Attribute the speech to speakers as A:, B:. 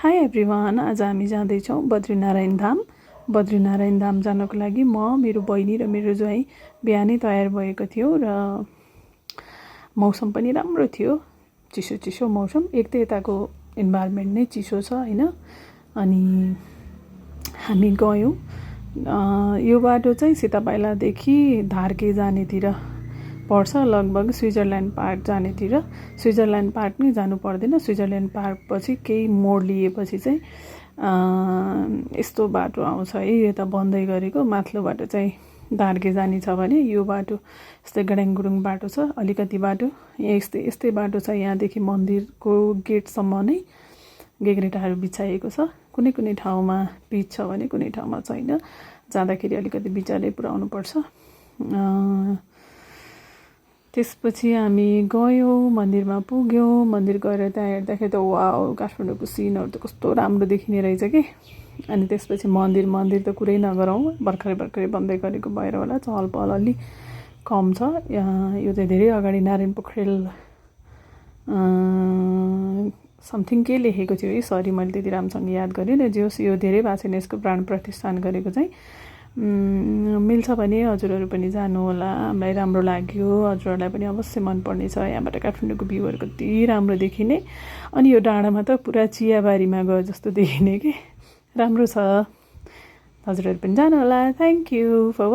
A: High everyone, आज हामी जाँदैछौँ बद्रीनारायण धाम। बद्रीनारायण धाम जानको लागि मेरो बहिनी र मेरो ज्वाइँ बिहानै तयार भएको थियो र मौसम पनि राम्रो थियो, चिसो चिसो मौसम। एक त यताको इन्भाइरोमेन्ट नै चिसो छ हैन। अनि हामी गयौँ। यो बाटो चाहिँ सीतापाइलादेखि धार्के जानेतिर पर्छ, लगभग स्विजरल्यान्ड पार्क जानेतिर। स्विजरल्यान्ड पार्क नै जानु पर्दैन, स्विजरल्यान्ड पार्क पछि केही मोड लिएपछि चाहिँ यस्तो बाटो आउँछ है। यो त बन्दै गरेको, माथिल्लो बाटो चाहिँ धार्के जाने छ भने यो बाटो यस्तै गड्याङगुडुङ बाटो छ, अलिकति बाटो यस्तै बाटो छ। यहाँदेखि मन्दिरको गेटसम्म नै गेगरेटाहरू बिछाइएको छ। कुनै कुनै ठाउँमा पिच छ भने कुनै ठाउँमा छैन। जाँदाखेरि अलिकति विचारले पुऱ्याउनुपर्छ। त्यसपछि हामी गयौँ, मन्दिरमा पुग्यौँ। मन्दिर गएर त्यहाँ हेर्दाखेरि त वाउ, काठमाडौँको सिनहरू त कस्तो राम्रो देखिने रहेछ कि। अनि त्यसपछि मन्दिर त कुरै नगरौँ, भर्खरै बन्दै गरेको भएर होला चहल पहल अलि कम छ। यो चाहिँ धेरै अगाडि नारायण पोखरेल समथिङ के लेखेको थियो है, सरी मैले त्यति राम्रोसँग याद गरिनँ। जे होस्, यो धेरै भएको छैन यसको प्राण प्रतिष्ठान गरेको चाहिँ। मिल्छ भने हजुरहरू पनि जानु होला, हामीलाई राम्रो लाग्यो, हजुरहरूलाई पनि अवश्य मनपर्ने छ। यहाँबाट काठमाडौँको भ्यूहरू कति राम्रो देखिने। अनि यो डाँडामा त पुरा चियाबारीमा गयो जस्तो देखिने कि, राम्रो छ। हजुरहरू पनि जानु होला। Thank you for